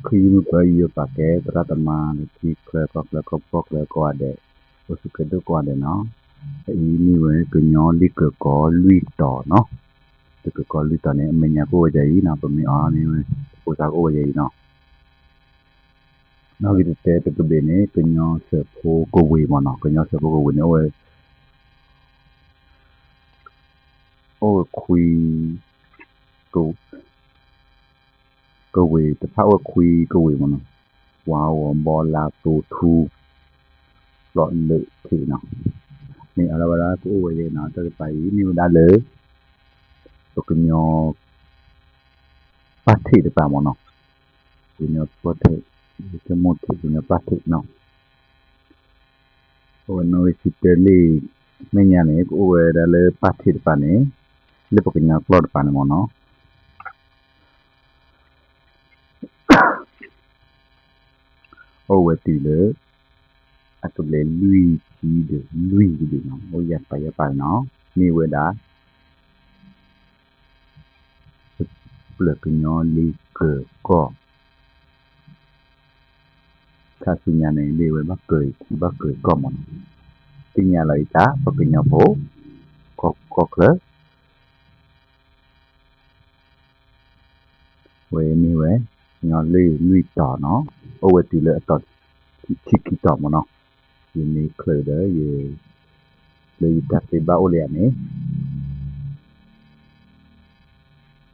ခံမုၢ်ပၢၤ ယပာ်ကဲသရၣ်သမါ လၢထံချၢကီၢ်ချၢကီၢ်ပူၤကီၢ်ချၢကိးဂၤဒဲး, အိၣ်ဆူၣ်ချ့ဒိၣ်ကိးဂၤဒဲးနီၤ. အအံၤမ့ၢ်ဝဲကညီလံာ်ကၢၤကီၢ်လွံၢ်တီၤနီၤ. လံာ်ကၢၤကီၢ်လွံၢ်တီၤန့ၣ် အမဲာ်ညါကအိၣ်ဝဲဒ်အံၤနီၤ, ပမ့ၢ်အီၤန့ၣ် ပဖိသၣ်ကအိၣ်ဝဲဒ်အံၤနီၤ. နီၣ်ဂံၢ်တတဲတကဘ့ၣ်န့ၣ် ကညီစၢၤဖိကဝ့ၤမ့ၢ်နီၤ. ကညီစၢၤဖိကဝ့ၤန့ၣ် အိၣ်ဝဲ အိၣ်ဝဲခွံ ကဝ့ၤတဖၣ်အိၣ်ဝဲခွံကဝ့ၤမ့ၢ်နီၤ. ဝါဂီၤဘီလါသိထူ လီၢ်လၢၢ်ထံးနီၤ. မ့ၢ်အလီၤဝဲဒၣ်ကအိၣ်ဝဲယဲနီၤ. တၢ်တပၤအံၤမ့ၢ်ဝဲဒၣ်လၢ ပကညီ ပၣ်ထံးတပၤမ့ၢ်နီၤ. ကညီပၣ်ထံး, ကမိၣ်ထံး ကညီပၣ်ထံးနီၤ. အဝဲနီၣ်ဂံၢ်ဆံတၢလံာ် မဲာ်ညါန့ၣ် ကအိၣ်ဝဲဒၣ်လၢပၣ်ထံးတပၤန့ၣ် လၢပကညီကျိာ်တပၤန့ၣ်မ့ၢ်နီၤ. အိၣ်ဝဲတုၤလၢ အကဘျဲၣ်လွံၢ်ဆံဒီးလွံၢ်ကဘ့ၣ်နီၤ. အိၣ်ယၢ်ပာ်ယၢ်ပာ်နီၤ. မ့ၢ်ဝဲဒၣ် ပျၢၤကညီလံာ်ကၢၤကီၢ် ခါဆူညါန့ၣ် လံာ်ဝဲဘၣ်ကၢၤထံဘၣ်ကၢၤကီၢ်မ့ၢ်နီၤ. သ့ၣ်ညါလီၤအံၤတၢ် ပကညီဖိ ကီၢ်ချၢ ဝဲမ့ၢ်ဝဲ ကညီလံာ်လွံၢ်တီၤနီၤ. အိၣ်ဝဲတုၤလၢအတီၤဆံခံတီၤမ့ၢ်နီၤ. ယမ့ၢ်ချုးဒီး ယ လၢယတၢ်သ့ဘၣ်အိၣ်လၢယၤန့ၣ်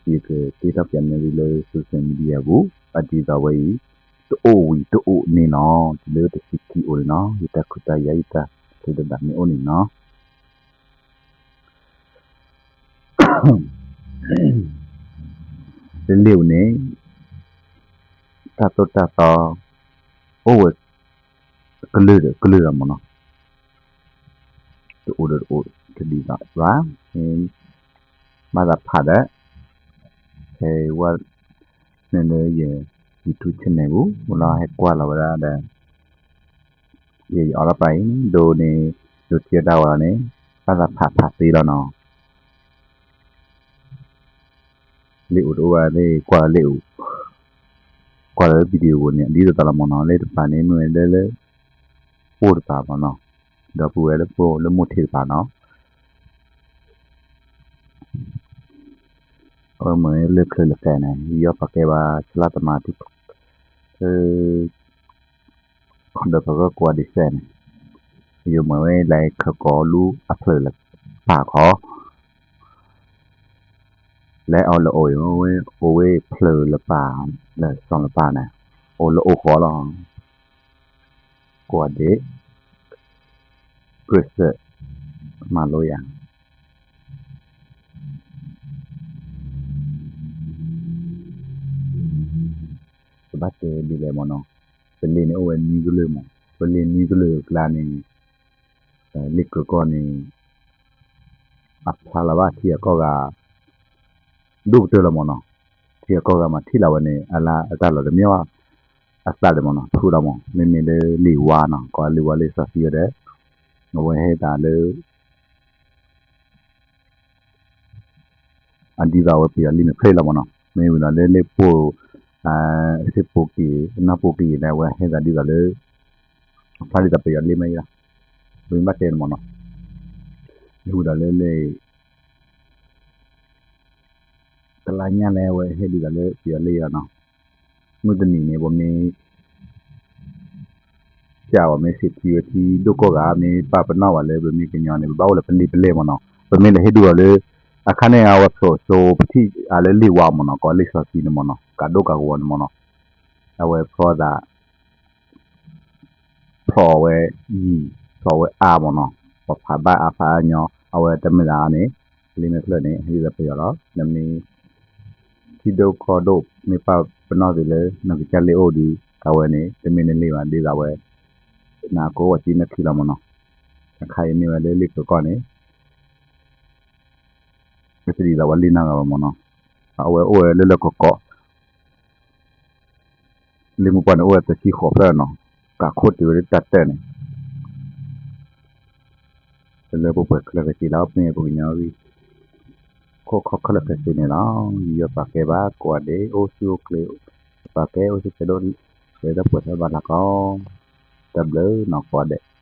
ယကတ့ထီၣ်ပၠးနဲၣ်လံလၢ social media ပူၤ, အဒ်သိးဝဲအံၤ တအိၣ်ဝံၤတအိၣ်န့ၣ်လီၤ. တုၤလၢတဆံခံအိၣ်န့ၣ်လီၤ. ယတၢ်ခွဲးတၢ်ယာ် ယတၢ်ထုးတဘၣ်မ့ၢ်အိၣ်န့ၣ်လီၤ. လၢလံာ်အိၣ်န့ၣ် တၢ်သိၣ်တၢ်သီ အိၣ်ဝဲ ကလုာ်ဒီးကလုာ်လီၤမ့ၢ်နီၤ. တအိၣ်ဒီးတအိၣ်တဒ်သိးဘၣ်. ဘၣ်သးဖးဒီး ဟဲဝဲ န့ၣ်လၢယ YouTube channel ပူၤ လီၤဟဲကွၢ်လီၤဝဲဒၣ်ဒီး ယ ယအီၤလီၤပာ်အံၤ ဒိန့ၣ် ဒိထံအတၢ်ဝဲလီၤန့ၣ် ဘၣ်သးဖးဖးသ့လီၤနီၤ. လံာ်အိၣ်တအိၣ်ဘၣ်သ့ၣ် ကွၢ်လၢလံာ်အိၣ်, ကွၢ်လၢ video ပူၤန့ၣ် ဒ်သိးသိးလီၤမ့ၢ်နီၤ. လၢတပၤန့ၣ် မ့ၢ်ဝဲလၢလၢ ပိၢ်တပၤမ့ၢ်နီၤ, ဒီပုၢ်ဝဲၢ်လၢပိၢ်လၢမိၢ်ထံးတပၤနီၤ. အဝဲမ့ၢ်လၢချၢလၢဃဲန့ၣ် ယီၢ်ပာ်ကဲဘၣ် ဆလၢသမါတံၢ် ဒီးပကကွၢ်ဒံးစဲန့ၣ် ယမ့ၢ်ဝဲလၢခၢၣ်ကီလူအဖျၢၣ်လၢပၢ်ခီ လၢအီၤလၢအိၣ်အံၤ အိၣ်ဝဲဖျၢၣ်လၢပၢ် လၢစီၤလၢပၢ်န့ၣ် အိၣ်လၢအိၣ်ဃီလီၤ. ကွၢ်ဒံး ကြၢးစၢး မၤလိယၤ ကဘၣ်တဲဒ်လဲၣ်မ့ၢ်နီၤ, ပလံာ်န့ၣ်အိၣ်ဝဲနွံကလုာ်မး, ပလံာ်နွံကလုာ်အကျါန့ၣ် လံာ်ကၢၤကီၢ်န့ၣ် အဖျါလီၤဘၣ်ထံအကီၢ်ဂၤ ဒိၣ်ကတၢၢ်လီၤမ့ၢ်နီၤ, ထံအကီၢ်ဂၤမၤထံၣ်လီၤဝဲန့ၣ် အလၢအတၢ်လီၤတမ့ၢ်ဘၣ် အသးဒၣ်မ့ၢ်နီၤ, ထူလီၤမး, မ့မ့ၢ်လၢလံာ်ဝါနီၤ, ကိးလံာ်ဝါလံာ်စီဆှံဝဲဒၣ်, အဝဲဟဲသးလၢ အဒ်သိးအဝဲပယီၤလံာ်န့ၣ်ဖျါလီၤမ့ၢ်နီၤ, မ့ၢ်ဝံၤဒီးလၢလံာ်ပိၢ် အစ့ၢ်ပိၢ်က့ၤ နီၢ်ပိၢ်က့ၤန့ၣ် အဝဲဟဲသးဒ်သိးလၢ အဖျါဒ်သိးပယီၤလံာ်မ့ၢ်လီၤ, ပမ့ၢ်ဘၣ်တဲန့ၣ်မ့ၢ်နီၤ, မ့ၢ်ဝံၤဒီးလၢလံာ် တလါညါလဲၣ် အဝဲဟဲဒ်သိးလၢပယီၤလံာ်လီၤနီၤ, မုၢ်တနံၤန့ၣ် ပမ့ၢ် ကၢ်ဝဲမ့ၢ်စံးထံဝဲထံဒိၣ်ကိးဂၤ မ့ၢ်ပာ်ပနီၣ်ဝဲလၢပမ့ၢ်ကညီန့ၣ် ပဘၣ်အိၣ်လၢပလံာ်ပလဲၢ်မ့ၢ်နီၤ, ပမ့ၢ်လဲၤဟ့ၣ်ဒုးအီၤလၢ အခါန့ၣ် အဝဲဖျိးစိပထံၣ်အလၢလံာ်ဝါမ့ၢ်နီၤ, ကိးလံာ်စီဆှံန့ၣ်မ့ၢ်နီၤ, ကးဒိၣ်ကးဂီၤန့ၣ်မ့ၢ်နီၤ, အဝဲဖျီသး ဖျိးဝဲယံၤ ဖျိးဝဲအါမ့ၢ်နီၤ, ပှၤဖးဘၣ်အါဖးအါညီ, အဝဲတမ့ၢ်ဒၣ်အါန့ၣ် လံာ်မဲာ်ဖျၢၣ်န့ၣ် ဟ့ၣ်လၢပယီၤလီၤ, နမ့ၢ် ထံဒိၣ်ကီၢ်ဒိၣ် မ့ၢ်ပာ်ပနီၣ်သ့လၢ နကစၢ်လံာ်အိၣ်ဒီး အဝဲန့ၣ် တမ့ၢ်နလံာ်ဘၣ် ဒ်သိးဝဲ နကိးဝဲက့ၤနခံလီၤမ့ၢ်နီၤ, အခါအံၤမ့ၢ်ဝဲလၢလံာ်ကၢၤကီၢ်န့ၣ် ပတဒ်သိးဝဲလံာ်နီတဂၤဘၣ်မ့ၢ်နီၤ, အဝဲအိၣ်ဝဲလၢလၢကီၢ်ကီၢ် လံာ်မိၢ်ပှၢ်န့ၣ် အိၣ်ဝဲတဆံဃိးဖျၢၣ်နီၤ, ကးခိၣ်တုၤဝဲလၢတၢ်တၢၢ်န့ၣ် လၢပှဲၤပှဲၤခဲလၢာ်ခဲဆ့လီၤ, မ့ၢ်ပှၤကညီဂံၢ် ခိၣ်ခီခဲလၢာ်ခဲဆ့န့ၣ်လီၤ, ယယီၢ်ပာ်ကဲဘၣ် ကိးဂၤဒဲး အိၣ်ဆူၣ်အိၣ်ချ့ ပှၤကဲအိၣ်ဆူၣ်အိၣ်ချ့ဒီး ပှဲၤဒီးပှဲၤထီၣ်ဘၣ်လၢကီး, တၢ်ဘျုးနီၢ်ကီးဒဲး.